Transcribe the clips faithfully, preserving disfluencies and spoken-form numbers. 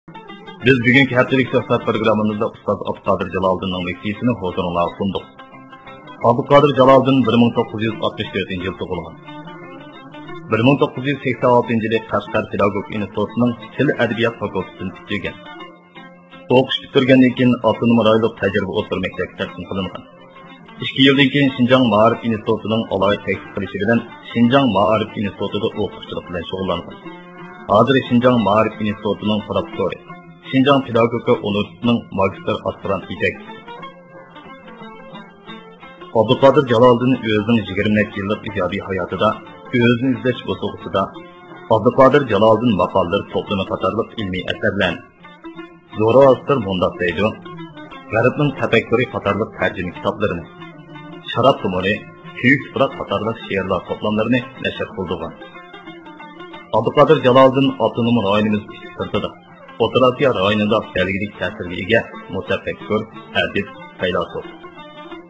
بىز بۈگۈنكى ھەپتىلىك سۆھبەت پروگراممىمىزدا ئۇستاز ئابدۇقادىر جالالىدىننىڭ ۋېكىزىسىنى ھۇزۇرۇڭلارغا سۇندۇق. ئابدۇقادىر جالالىدىن بىر مىڭ توققۇز يۈز ئاتمىش تۆتىنچى يىل تۇغۇلغان. بىر مىڭ توققۇز يۈز سەكسەن ئالتىنچى يىلى قەشقەر پېداگوگىكا ئىنستىتۇتىنىڭ تىل ئەدەبىيات فاكۇلتېتىنى پۈتتۈرگەن. ئوقۇش پۈتتۈرگەندىن كېيىن ئاپتونوم رايونلۇق تەجرىبە ئوتتۇرا مەكتەپكە تەقدىم قىلىنغان. ئىككى يىلدىن كېيىن شىنجاڭ مائارىپ ئىنستىتۇتىنىڭ ئالاھىدە تەكلىپ قىلىشى بىلەن شىنجاڭ مائارىپ ئىنستىتۇتىدا ئوقۇتقۇچىلىق بىلەن شۇغۇللانغان. ھازىر شىنجاڭ مائارىپ ئىنستىتۇتىنىڭ پروفېسسورى، شىنجاڭ پېداگوگىكا ئۇنىۋېرسىتېتىنىڭ ماگىستىر ئاسپىرانت يېتەكچىسى. ئابدۇقادىر جالالىدىن ئۆزىنىڭ يىگىرمە نەچچە يىللىق ئىجادىي ھاياتىدا ئۆزىنى ئىزدەش بوسۇغىسىدا ئابدۇقادىر جالالىدىن ماقالىلىرى توپلىمى قاتارلىق ئىلمىي ئەسەرلەرنى، زوراستر مۇنداق دەيدۇ، غەربنىڭ تەپەككۇرى قاتارلىق تەرجىمە كىتابلىرىنى، شاراب تۇمۇرى، كۆيۈك تۇپراق قاتارلىق شېئىرلار توپلاملىرىنى نەشر قىلدۇرغان. ئابدۇقادىر جالالىدىن ئاپتونوم رايونىمىز ئىچى سىرتىدا، ئوتتۇرا ئاسىيا رايونىدا بەلگىلىك تەسىرگە ئىگە مۇتەپەككۇر، ئەدىب، پەيلاسوپ.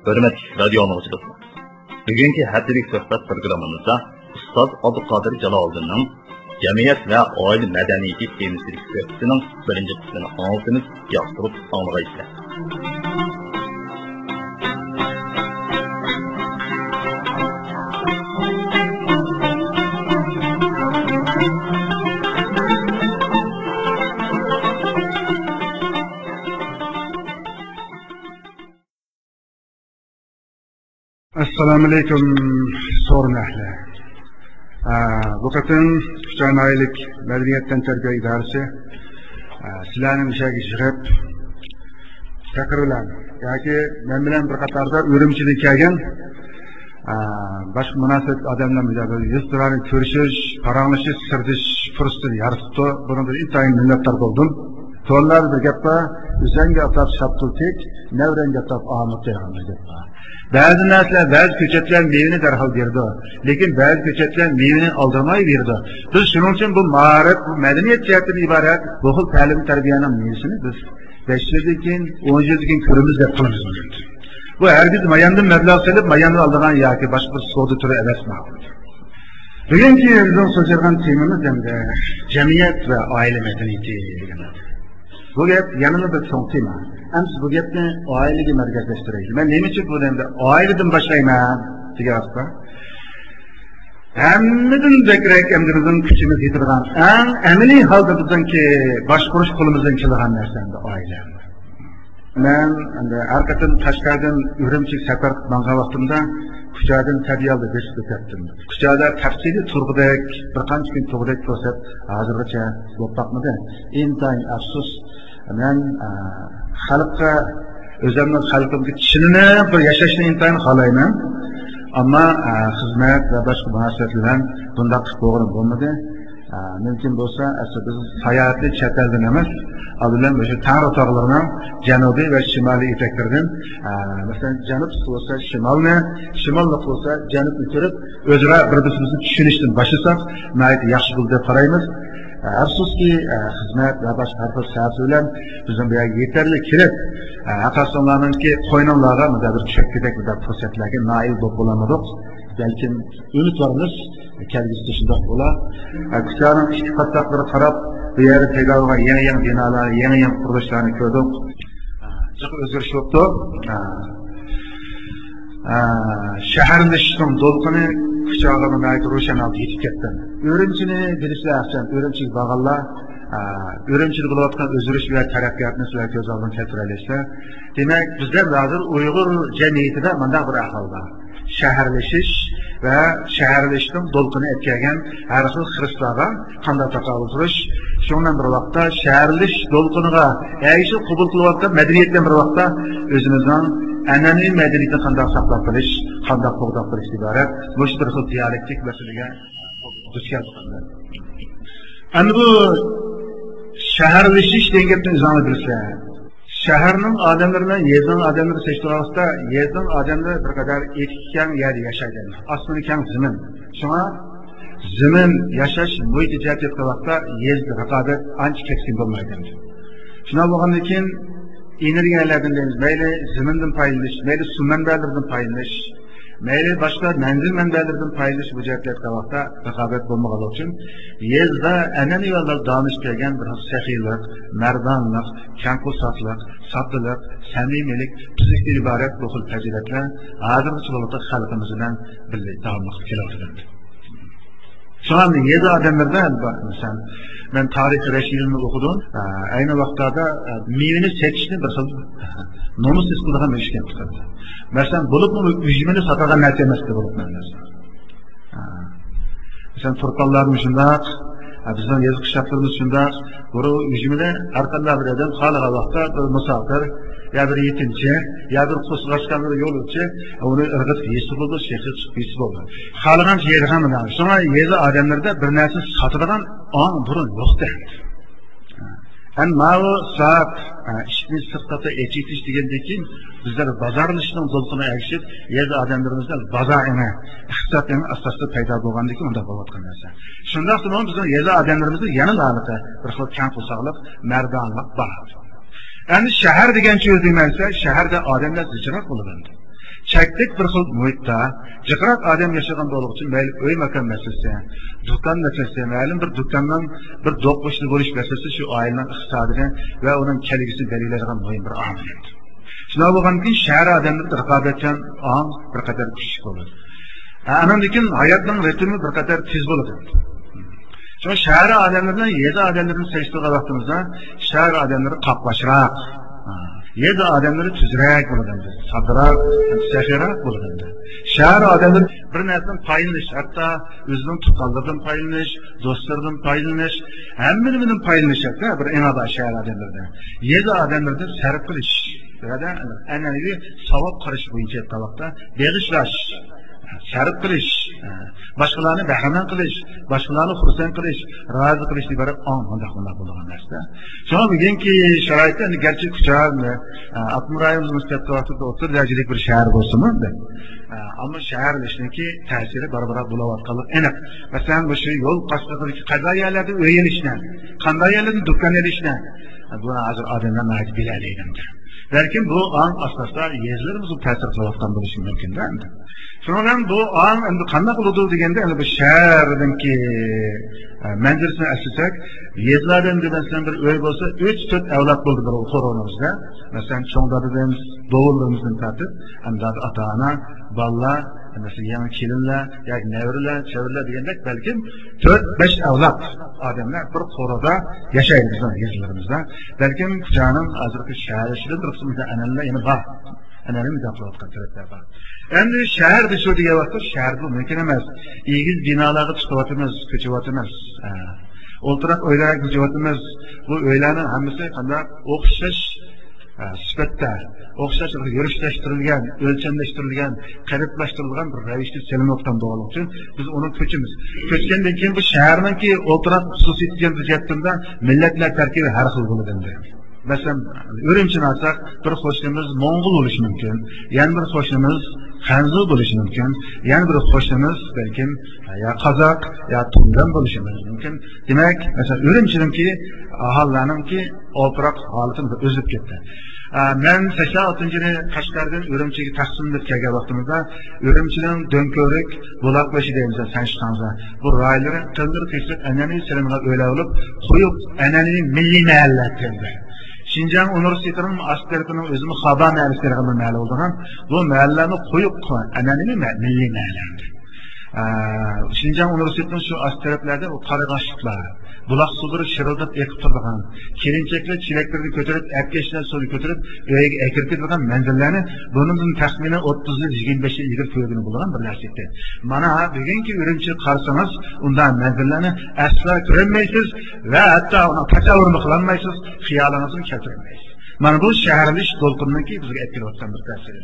ھۆرمەتلىك رادىيو ئاڭلىغۇچىلار، بۈگۈنكى ھەپتىلىك سۆھبەت پروگراممىمىزدا ئۇستاز ئابدۇقادىر جالالىدىننىڭ جەمئىيەت ۋە ئائىلە مەدەنىيىتى تېمىسىدىكى سۆھبىتىنىڭ بىرىنچى قىسمىنى ئاڭلىتىمىز، ياقتۇرۇپ ئاڭلىغايسىلەر. ئەسسالامۇئەلەيكۇم، سورۇن ئەھلى. ئە، بۇ قېتىم كۇچا ناھىيەلىك مەدەنىيەت تەنتەربىيە ئىدارىسى، ئە، سىلەرنى مۇشۇ يەرگە يىغىپ، پېقىر بىلەن ياكى مەن بىلەن بىر قاتاردا ئۈرۈمچىدىن كەلگەن، ئە، باشقا مۇناسىۋەتلىك ئادەملەر بىلەن يۈز تۇرانى كۆرۈشۈش، پاراڭلىشىش، سىردىشىش پۇرسىتىنى يارىتىپتۇ. بۇنىڭدىن ئىنتايىن مىننەتدار بولدۇم. تورلاردا بىر گەپ بار، ئۈزەڭگە ئاتاپ شاپتۇل تىك، نەۋرەڭگە ئاتاپ ئامۇت دەيدىغان بىر گەپ بار. بەزى نەرسىلەر، بەزى كۆچەتلەر مېۋىنى دەرھال بېرىدۇ، لېكىن بەزى كۆچەتلەر مېۋىنى ئالدىرىماي بېرىدۇ. بىز شۇنىڭ ئۈچۈن بۇ مائارىپ، بۇ مەدەنىيەت جەھەتتىن ئىبارەت بۇ خىل تەلىم-تەربىيەنىڭ مېۋىسىنى بىز بەش يىلدىن كېيىن، ئون يىلدىن كېيىن كۆرىمىز دەپ قالىمىز. بۇ ھەرگىز ماياندىن مەبلەغ سېلىپ، ماياندىن ئالىدىغان ياكى باشقا بىر سودا تۈرى ئەمەس. بۈگۈنكى بىزنىڭ سۆزلەيدىغان تېمىمىز ئەمدى جەمئىيەت ۋە ئائىلە مەدەنىيىتى دېگەن. بۇ گەپ يەنىلا بىر چوڭ تېما. ئەمسە بۇ گەپنى ئائىلىگە مەركەزلەشتۈرەيلى. مەن نېمە ئۈچۈن بۇنى ئەمدى ئائىلىدىن باشلايمەن دېگەن ۋاقىتتا، ھەممىدىن بەكرەك ئەمدى بىزنىڭ كۈچىمىز يېتىدىغان، ئەڭ ئەمەلىي ھالدا بىزنىڭكى باشقۇرۇش قولىمىزدىن كېلىدىغان نەرسە ئەمدى ئائىلە. مەن ئەمدى ھەر قېتىم قەشقەردىن ئۈرۈمچىگە سەپەر قىلىپ ماڭغان ۋاقتىمدا كۇچادىن تەبىئىي ھالدا بېسىپ ئۆتەتتىم. كۇچادا تەپسىلىي تۇرغۇدەك، بىر قانچە كۈن تۇرغۇدەك پۇرسەت ھازىرغىچە بولۇپ باقمىدى. ئىنتايىن ئەپسۇس. مەن، ئە، خەلققە، ئۆزۈمنىڭ خەلقىمگە چىلىنىپ بىر ياشاشنى ئىنتايىن خالايمەن. ئەمما، ئە، خىزمەت ۋە باشقا مۇناسىۋەتلەر بىلەن بۇنداق قىلىپ بولغىنىم بولمىدى. ئە، مۇمكىن بولسا، ئەسلى بىز ساياھەتنى چەت ئەلدىن ئەمەس، ئالدى بىلەن مۇشۇ تەڭرىتاغلىرىنىڭ جەنۇبىي ۋە شىمالىي ئېتەكلىرىدىن، ئە، مەسىلەن، جەنۇبلۇق بولسا شىمالنى، شىماللىق بولسا جەنۇبنى كۆرۈپ، ئۆزئارا بىر-بىرىمىزنى چۈشىنىشتىن باشلىساق، ناھايىتى ياخشى بولىدۇ دەپ قارايمىز. ئە، ئەپسۇسكى، ئە، خىزمەت ۋە باشقا ھەر خىل سەۋەبلەر بىلەن بىزنىڭ بۇ يەرگە يېتەرلىك كېلىپ، ئە، ھەققاسىڭلارنىڭكى قوينۇڭلارغا مۇنداق بىر چۆككۈدەك مۇنداق پۇرسەتلەرگە نائىل بولۇپ بولالمىدۇق. بەلكىم ئۈمىدۋارمىز، كەلگۈسىدە شۇنداق بولا. ئە، كۇچانىڭ ئىككى قاتلاقلىرىغا قاراپ، بۇ يەردە پەيدا بولغان يېڭى-يېڭى بىنالارنى، يېڭى-يېڭى قۇرۇلۇشلارنى كۆردۇق. جىق ئۆزگىرىش بوپتۇ. ئە، ئە، شەھەرلىشىشنىڭ دولقۇنى كۇچاغا ناھايىتى روشەن ھالدا يېتىپ كەتتى. ئۈرۈمچىنى بىلىسىلەر، ئەخچان ئۈرۈمچىگە بارغانلار، ئە، ئۈرۈمچىدە بولۇۋاتقان ئۆزگىرىش ۋە تەرەققىياتنى سىلەر كۆز ئالدىغا كەلتۈرەلەيسىلەر. دېمەك، بىزدە ھازىر ئۇيغۇر جەمئىيىتىدە مۇنداق بىر ئەھۋال بار. شەھەرلىشىش ۋە شەھەرلىشىشنىڭ دولقۇنى ئەكەلگەن ھەر خىل خىرىسلارغا قانداق تاقابىل تۇرۇش؟ شۇنىڭ بىلەن بىر ۋاقىتتا، شەھەرلىشىش دولقۇنىغا ئەگىشىپ قوبۇل قىلىۋاتقان مەدەنىيەت بىلەن بىر ۋاقىتتا ئۆزىمىزنىڭ ئەنئەنىۋى مەدەنىيىتىنى قانداق ساقلاپ قېلىش، قانداق قوغداپ قېلىش ئىبارەت مۇشۇ بىر خىل دىيالېكتىك مەسىلىگە دۇچ كەلدۇق. ئەمدى بۇ شەھەرلىشىش دېگەن گەپنى ئۆزۈڭلار بىلىسىلەر. شەھەرنىڭ ئادەملىرى بىلەن يېزىنىڭ ئادەملىرى سېلىشتۇرغان ۋاقىتتا، يېزىنىڭ ئادەملىرى بىر قەدەر ئېتىكى كەڭ يەردە ياشايدۇ. ئاسمىنى كەڭ زېمىن. شۇڭا زېمىن ياشاش مۇھىتى جەھەتتىن ئېيتقان ۋاقىتتا يېزىدا رىقابەت ئانچە كەسكىن بولمايدۇ. شۇنداق بولغاندىن كېيىن ئېنېرگىيەلەردىن دەيمىز، مەيلى زېمىندىن پايدىلىنىش، مەيلى سۇ مەنبەلىرىدىن پايدىلىنىش، مەيلى باشقا مەنزىل مەنبەلىرىدىن پايدىلىنىش بۇ جەھەتتە ئەيتكەن ۋاقىتتا رىقابەت بولمىغانلىقى ئۈچۈن، يېزىدا ئەنئەنىۋى ھالدا داۋاملىشىپ كەلگەن بىر خىل سېخىيلىق، مەردانلىق، كەڭقورساقلىق، ساددىلىق، سەمىمىيلىك، تۈزلۈكتىن ئىبارەت بۇ خىل پەزىلەتلەر ھازىرغىچە ۋاقىتتا خەلقىمىز بىلەن بىللە داۋاملىق كېلىۋاتىدۇ. شۇڭا يېزا ئادەملىرىدە بار، مەسىلەن، مەن تارىخ رەشىدىنى ئوقۇدۇم. ئە، ئەينى ۋاقىتلاردا، ئە، مېۋىنى سېتىشنى بىر خىل نومۇس ھېس قىلىدىغان بىر ئىشكەن چىقىدۇ. مەسىلەن، بولۇپمۇ ئۈجمىنى ساتىدىغان نەرسە ئەمەس بولۇپمۇ. ئە، مەسىلەن، تۇرپانلارمۇ شۇنداق، ئە، بىزنىڭ يېزا قىشلاقلىرىمىز شۇنداق. بۇ ئۈجمىنى ھەر قانداق بىر ئادەم خالىغان ۋاقىتتا بىر مۇساپىر يا بىر يېتىمچى، يا بىر قۇرسىقى ئاچقان بىر يولۇچى ئۇنى ئىرغىتىپ يېسە بولىدۇ، شېخىپ چىقىپ يېسە بولىدۇ. خالىغانچە يەيدىغان بۇنداق. شۇڭا يېزا ئادەملىرىدە بىر نەرسە ساتىدىغان ئاڭ بۇرۇن يوقتى. ئەمما ماۋۇ سات، ئىشىكنى سىرتقا ئېچىۋېتىش دېگەندىن كېيىن بىزلەر بازارلىشىشنىڭ دولقۇنىغا ئەگىشىپ، يېزا ئادەملىرىمىزدە بازار ئېڭى، ئىقتىساد ئېڭى ئاساستا پەيدا بولغاندىن كېيىن ئۇنداق بولۇۋاتقان نەرسە. شۇنداقتىمۇ بىزنىڭ يېزا ئادەملىرىمىزدە يەنىلا ھېلىقى بىر خىل كەڭ قورساقلىق، مەردانلىق بار. ئەمدى شەھەر دېگەنچە ئۆزى نېمە دېسە، شەھەردە ئادەملەر زىچراق بولىدۇ ئەمدى. چەكلىك بىر خىل مۇھىتتا جىقراق ئادەم ياشىغان بولغۇچە، مەيلى ئۆي ماكان مەسىلىسى، دۇكان مەسىلىسى، مەلۇم بىر دۇكاننىڭ بىر دوق بېشىدا بولۇش مەسىلىسى شۇ ئائىلىنىڭ ئىقتىسادىنى ۋە ئۇنىڭ كەلگۈسىنى بەلگىلەيدىغان مۇھىم بىر ئامىل. شۇنداق بولغاندىكىن شەھەر ئادەملىرىدە رىقابەتچان ئاڭ بىر قەدەر كۈچلۈك بولىدۇ. ئانىڭدىن كېيىن ھاياتنىڭ رىتىمى بىر قەدەر تېز بولىدۇ. شۇڭا شەھەر ئادەملىرى بىلەن يېزا ئادەملىرىنى سېلىشتۇرغان ۋاقتىمىزدا شەھەر ئادەملىرى قاقباشراق، يېزا ئادەملىرى تۈزرەك بولىدۇ، ساددىراق، سېخىيراق بولىدۇ. شەھەر ئادەملىرى بىر نەرسىدىن پايدىلىنىش، ھەتتا ئۆزىنىڭ تۇغقانلىرىدىن پايدىلىنىش، دوستلىرىدىن پايدىلىنىش، ھەممە نېمىدىن پايدىلىنىش، ھەتتا بىر ئېڭى بار شەھەر ئادەملىرىدە. يېزا ئادەملىرىدە سەرپ قىلىش، ئەنئەنىۋى ساۋاب قارىشى بويىچە ئېيتقان ۋاقىتتا بېغىشلاش، سەرپ قىلىش، باشقىلارنى بەھرىمەن قىلىش، باشقىلارنى خۇرسەن قىلىش، رازى قىلىشتىن ئىبارەت ئاڭ مۇنداق، مۇنداق بولىدىغان نەرسە. شۇڭا بۈگۈنكى شارائىتتا ئەمدى گەرچە كۇچا، ئاپتونوم رايونىمىز نىسبەتتە ۋاقتىدا ئوتتۇرا دەرىجىلىك بىر شەھەر بولسىمۇ، ئەمما شەھەرلىشىشنىڭكى تەسىرى بارا-بارا بولۇۋاتقانلىقى ئېنىق. مەسىلەن، مۇشۇ يول قاسسىلىقىدىكى قانداق يەرلەردە ئۆي ئېلىشنى، قانداق يەرلەردە دۇكان ئېلىشنى، بۇنى ھازىر ئادەملەر ناھايىتى بىلەلەيدۇ. بەلكىم بۇ ئاڭ ئاستا-ئاستا يېزىلىرىمىزغا تەسىر قىلىۋاتقان بولۇشى مۇمكىن-دە ئەمدى. شۇنىڭ بىلەن بۇ ئاڭ ئەمدى قانداق بولىدۇ دېگەندە، ئەمدى بۇ شەھەرنىڭكى، ئە، مەنزىرىسىنى ئەسلىسەك، يېزىلاردا ئەمدى مەسىلەن بىر ئۆي بولسا، ئۈچ، تۆت ئەۋلاد بولىدۇ بىر قورۇنىمىزدا. مەسىلەن، چوڭ دادىدىن، بوۋىلىرىمىزدىن تارتىپ، ئەمدى ئاتا-ئانا، بالىلار، مەسىلەن، يېڭى كېلىنلەر ياكى نەۋرىلەر، چەۋرىلەر دېگەندەك، بەلكىم تۆت، بەش ئەۋلاد ئادەملەر بىر قورۇدا ياشايدۇ بىزنىڭ يېزىلىرىمىزدا. بەلكىم كۇچانىڭ ھازىرقى شەھەرلىشىشىدىن بىر قىسىم ئەنئەنىلەر يەنە بار. ئەنئەنىۋى دەپ قىلىۋاتقان تەرەپلەر بار. ئەمدى شەھەر دېسە دېگەن ۋاقىتتا شەھەر بۇ مۇمكىن ئەمەس. ئېگىز بىنالارغا چىقىۋاتىمىز، كۆچۈۋاتىمىز. ئولتۇراق ئۆيلەرگە كۆچۈۋاتىمىز. بۇ ئۆيلەرنىڭ ھەممىسى قانداق؟ ئوخشاش، ئە، سۈپەتتە، ئوخشاش يۈرۈشلەشتۈرۈلگەن، ئۆلچەملەشتۈرۈلگەن، قېلىپلاشتۇرۇلغان بىر رەۋىشتە سېلىنىۋاتقان بولغانلىقى ئۈچۈن بىز ئۇنى كۆچىمىز. كۆچكەندىن كېيىن بۇ شەھەرنىڭكى ئولتۇراق خۇسۇسىيىتى دېگەن بىر جەھەتتىن مىللەتلەر تەركىبى ھەر خىل بولىدۇ ئەمدى. مەسىلەن، ئۈرۈمچىنى ئالساق، بىر قوشنىمىز موڭغۇل بولۇشى مۇمكىن، يەنە بىر قوشنىمىز خەنزۇ بولۇشى مۇمكىن، يەنە بىر قوشنىمىز بەلكىم يا قازاق، يا تۇڭگان بولۇشى مۇمكىن. دېمەك، مەسىلەن، ئۈرۈمچىنىڭكى ئاھالىلەرنىڭكى ئولتۇراق ھالىتى ئۆزگىرىپ كەتتى. ئە، مەن سەكسەن ئالتىنچى يىلى قەشقەردىن ئۈرۈمچىگە تەقسىملىنىپ كەلگەن ۋاقتىمىزدا، ئۈرۈمچىنىڭ دۆڭكۆۋرۈك، بۇلاقبېشى دەيمىز، سەنشىخاڭزا، بۇ رايونلىرى قىلدىرىپ كېسىلىپ، ئەنئەنىۋى سېلىنغان ئۆيلەر بولۇپ، قويۇق ئەنئەنىۋى مىللىي مەھەللە ئەتتى. شىنجاڭ ئۇنىۋېرسىتېتىنىڭ ئاستى تەرىپىنىڭ ئۆزىمۇ خابا مەھەللىسى دەيدىغان بىر مەھەللە بولىدىغان. بۇ مەھەللىلەرمۇ قويۇق ئەنئەنىۋى مە-، مىللىي مەھەللە. ئە، شىنجاڭ ئۇنىۋېرسىتېتىنىڭ شۇ ئاستى تەرەپلەردە ئۇ قارىغاچلىقلار، بۇلاق سۇلىرى شىرىلداپ ئېقىپ تۇرىدىغان، كېلىنچەكلەر چېلەكلىرىنى كۆتۈرۈپ، ئەپكەشلەر سۇنى كۆتۈرۈپ، ئۆيگە ئەكىرىپ كېتىدىغان مەنزىرىلەرنى بۇنىڭدىن تەخمىنەن ئوتتۇز يىل، يىگىرمە بەش يىل ئىلگىرى كۆرگىلى بولىدىغان بىر نەرسە ئىدى. مانا، بۈگۈنكى ئۈرۈمچىگە قارىسىڭىز، ئۇنداق مەنزىرىلەرنى ئەسلا كۆرەلمەيسىز ۋە ھەتتا ئۇنىڭ تەسەۋۋۇرىمۇ قىلالمايسىز، خىيالىڭىزغا كەلتۈرەلمەيسىز. مانا بۇ شەھەرلىشىش دولقۇنىنىڭكى بىزگە ئەكىرىۋاتقان بىر تەسىرى.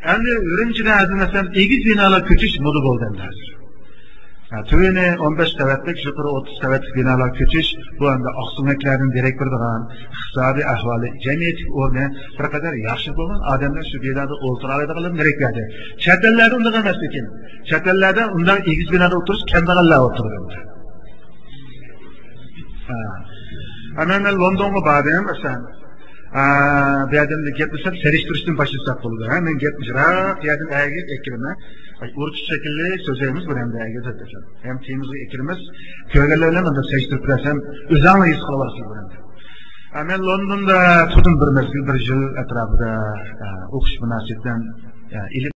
ئەمدى ئۈرۈمچىدە ھازىر مەسىلەن ئېگىز بىنالار كۆچۈش مودا بولدى ئەمدى ھازىر. ھە، تۆۋىنى ئون بەش قەۋەتلىك، يۇقىرى ئوتتۇز قەۋەتلىك بىنالار كۆچۈش، بۇ ئەمدى ئاقسۆڭەكلەردىن دېرەك بېرىدىغان ئىقتىسادىي ئەھۋالى، جەمئىيەتتىكى ئورنى بىر قەدەر ياخشى بولغان ئادەملەر شۇ بىنادا ئولتۇرالايدىغانلىرىنى دېرەك بەردى. چەت ئەللەردە ئۇنداق ئەمەس لېكىن. چەت ئەللەردە ئۇنداق ئېگىز بىنادا ئولتۇرۇش كەمبەغەللەر ئولتۇرىدۇ. ھە. ئەمما مەن لوندونغا باردىم، مەسىلەن. ئا، بۇ يەردىن گەپلىسەك، سېلىشتۇرۇشتىن باشلىساق بولىدۇ. ھە، مەن گەپنى يىراق يەردىن ئەگىپ ئەكىرىمەن. ئاي، ئۇرچۇق شەكىللىك سۆزلەيمىز بۇ يەردە ئەگىپ ئەكىرىمىز. ھەم تېمىمىزغا ئەكىرىمىز. كۆرگەنلەر بىلەن مۇنداق سېلىشتۇرۇپ بېرەرسەن، ئۆزۈڭلار ھېس قىلىۋالىسىز بۇ يەردە. ئا، مەن لوندوندا تۇردۇم بىر مەزگىل، بىر يىل ئەتراپىدا، ئا، ئوقۇش مۇناسىۋىتى بىلەن، ئا، ئىلىم